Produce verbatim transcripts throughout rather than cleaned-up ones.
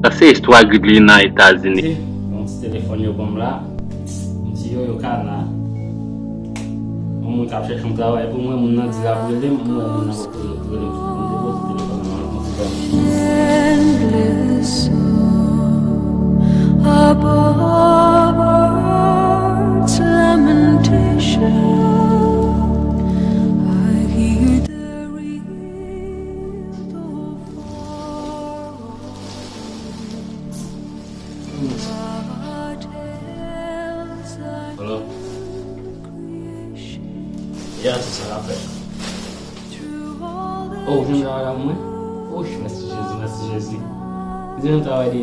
Sa se istwa Gridley nan Etazini. Yon ti telefòn yo ban m la. M di yo, yo ka la. Yon moun k ap chèche yon travay pou mwen, moun nan di l ap rele m, m wè moun nan poko rele m. M depoze telefòn nan, m al konsidere. Endless song, a bird's lamentation. I hear the ripple fall. Hello? Yeah, se sa l ap fè. Oh, ou jwenn travay la pou mwen? Oh, mèsi Jezi, mèsi Jezi. Ou jwenn travay de?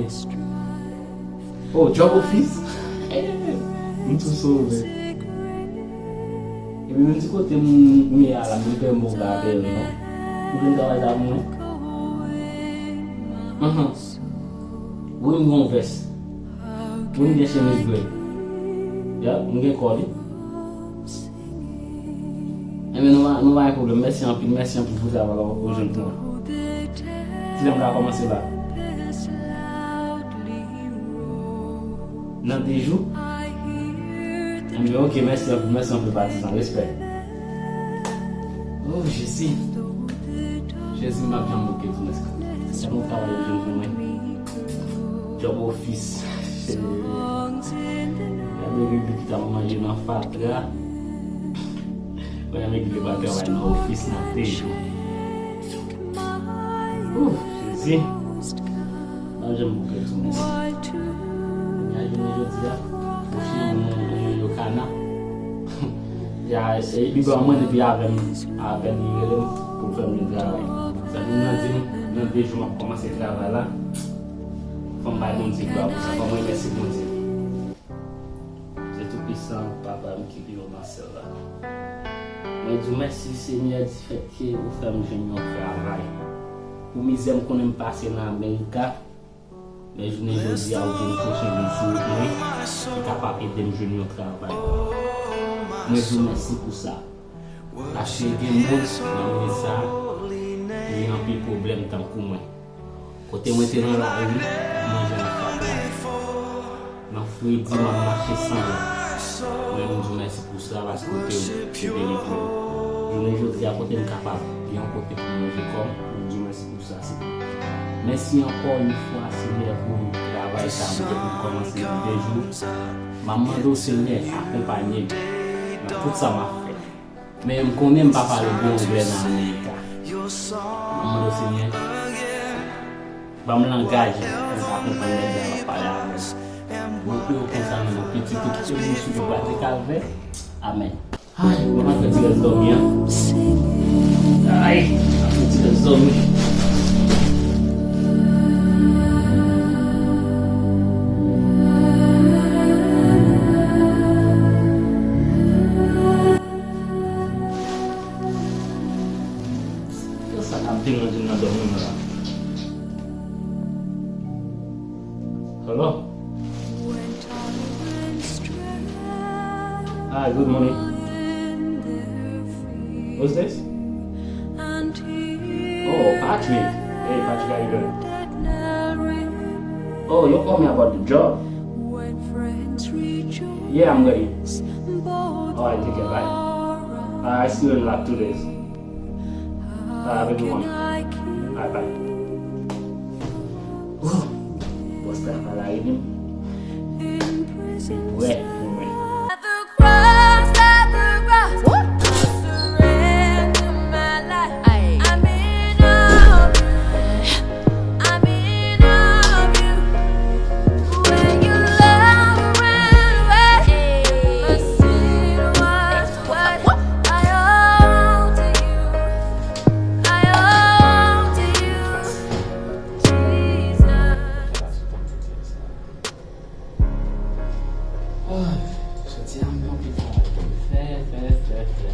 Oh, job office? Eh, m tou sove. Epi menm ti kote m ye a la, m te move avè l non. Ou jwenn travay la pou mwen? Ahan. Wi, m gen yon vès. Wi, m gen chemiz gre. Ya, m gen kò li. Enben, nou pa, nou pa gen pwoblèm. Mèsi anpil, mèsi anpil pou travay la ou jwenn pou mwen. Kilè m ka kòmanse la? Nan de jou? Enben, oke, mèsi anpil, mèsi anpil, patizan. Respè. Oh, Jezi. Jezi, m p ap janm bouke tou, mèsi. Se yon travay ou jwenn pou mwen. Job office. Gade rebi ki ta manje nan fatra. Mwen menm ki te pral travay nan ofis nan de jou. Ouf, Jezi. Nan janm bouke tou, mèsi. Kounya jounen jodi a, mouche yon, yon, yon, yon kana. Ya, e, li ban mwen epi avè m, apèn li rele m pou l fè m vin travay. Sa vin nan di m, nan de jou m ap kòmanse travay la. Fò m bay Bondye glwa pou sa, fò m remèsye Bondye. Dye Toupisan, Papa m ki pi wo nan syèl la. Mwen di w mèsi, Senyè, difèt ke ou fè m jwenn yon travay. Pou mizè m konnen m pase nan Amerika, men jounen jodi a, ou vin pwoche vin sou wout mwen, ki kapab ede m jwenn yon travay. Mwen di w mèsi pou sa. Paske gen moun nan minit sa a, ki gen anpil pwoblèm tankou mwen. Kote mwen te nan lari, manje nan fatra. Nan fredi, m ap mache san ren. Mwen, m di w mèsi pou sa, paske w te, te delivre m. Jounen jodi a, kote m kapab gen yon kote pou m lonje kò m, m di w mèsi pou sa, Senyè. Mèsi ankò yon fwa, Senyè, pou travay sa a, m te pou kòmanse nan de jou. M ap mande w, Senyè, akonpanye m nan tout sa m ap fè. Men m konnen m pa pale bon anglè nan Amerika. M ap mande w, Senyè, ban m langaj pou m ka konprann nèg la w ap pale avè m. Mwen priye w konsa nan non Pitit ou ki te mouri sou bwa de Kalvè. Amèn. Ay, mwen pa fè ti rès dòmi an. Ay, mwen pa fè ti rès dòmi. Sa k ap deranje m nan dòmi mwen la. Hello? Hi, good morning. Who's this? Oh, Patrick. Hey, Patrick, how you doing? Oh, you call me about the job? Yeah, I'm ready. All right, take care. Bye. I see you in like two days. Have a good one. Bye bye. Whew. Bòs la pa la ede m. Li prè pou mwen. Jodi a m gen anpil travay pou m fè, fè, fè, fè.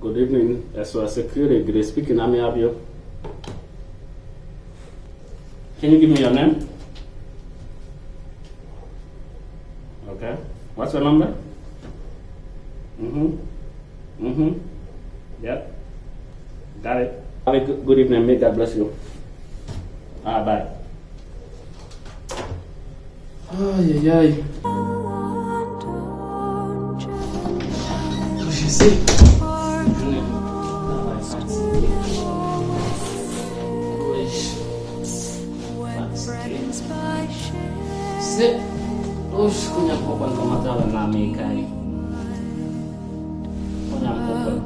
Good evening, S O S Security. Good speaking, how may I help you? Can you give me your name? Okay. What's your number? Mm-hmm. Mm-hmm. Yep. Got it. Have a good, good evening. May God bless you. Ah, bye. Ay, ay, ay. Oh, Jezi. Jounen travay fatige. Woy. Fatige. Se, oh, kounye a m konprann kòman travay nan Amerik la ye. Kounye a m konprann.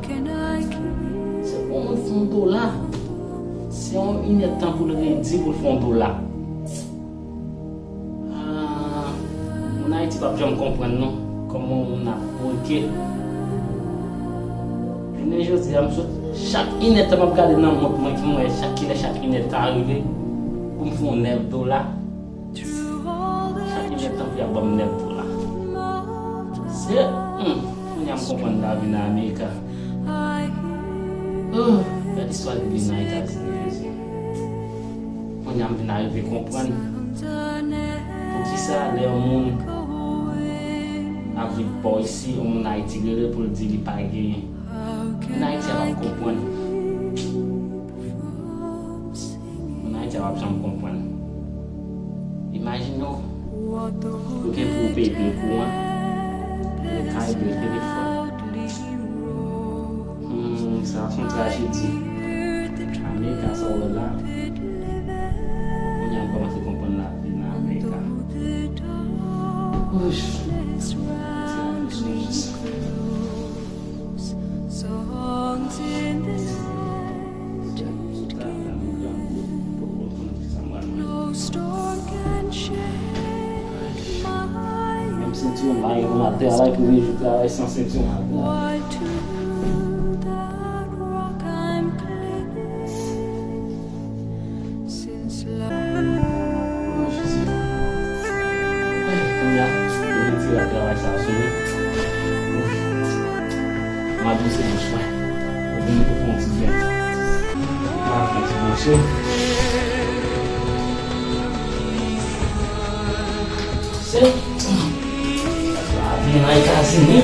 Se pou yon moun fè yon dola. Se yon inèdtan pou l redi pou l fè yon dola. Ah, moun Ayiti p ap janm konprann non, kòman yon moun ap woke. Jounen jodi a, m sot chak inèdtan m ap gade nan mont mwen ki m wè chak kilè chak inèdtan rive pou m fè yon nèf dola. Chak inèdtan pou y ap ban m nèf dola. Se, hmm, kounye a m konprann lavi nan Amerika. Oh, gade istwa de li nan Etazini, Jezi. Kounye a m vin arive konprann poukisa lè yon moun ap viv bò isi, yon moun Ayiti rele pou l di li pa genyen. Moun Ayiti a p ap konprann. Moun Ayiti a p ap janm konprann. Imajine w, ou gen pou w peye bil kouran, bil kay, bil telefòn. Hmm, sa se yon trajedi. Amerika sa w wè la. Kounye a m kòmanse konprann lavi nan Amerika. Ouch. Ti lavi sonje sa. Menm sentiwon m pa gen pou m ap travay, premye jou travay san sentiwon m ap travay. Oh, Jezi. Ay, kounye a, yo retire ak travay sa a sou li. Ouf. M ap bouse bouch mwen. Ou vin pou fè yon ti byen. M ap fè yon ti bouche. Se lavi nan Etazini.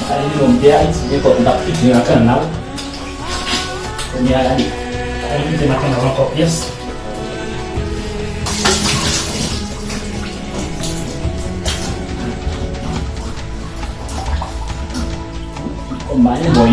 Ay, yon de Ayiti, men kòm m t ap figi nan kannal. Kounye a, gade. Gade, kite m ak kannal ankò pyès. Kòm m pa gen bòy.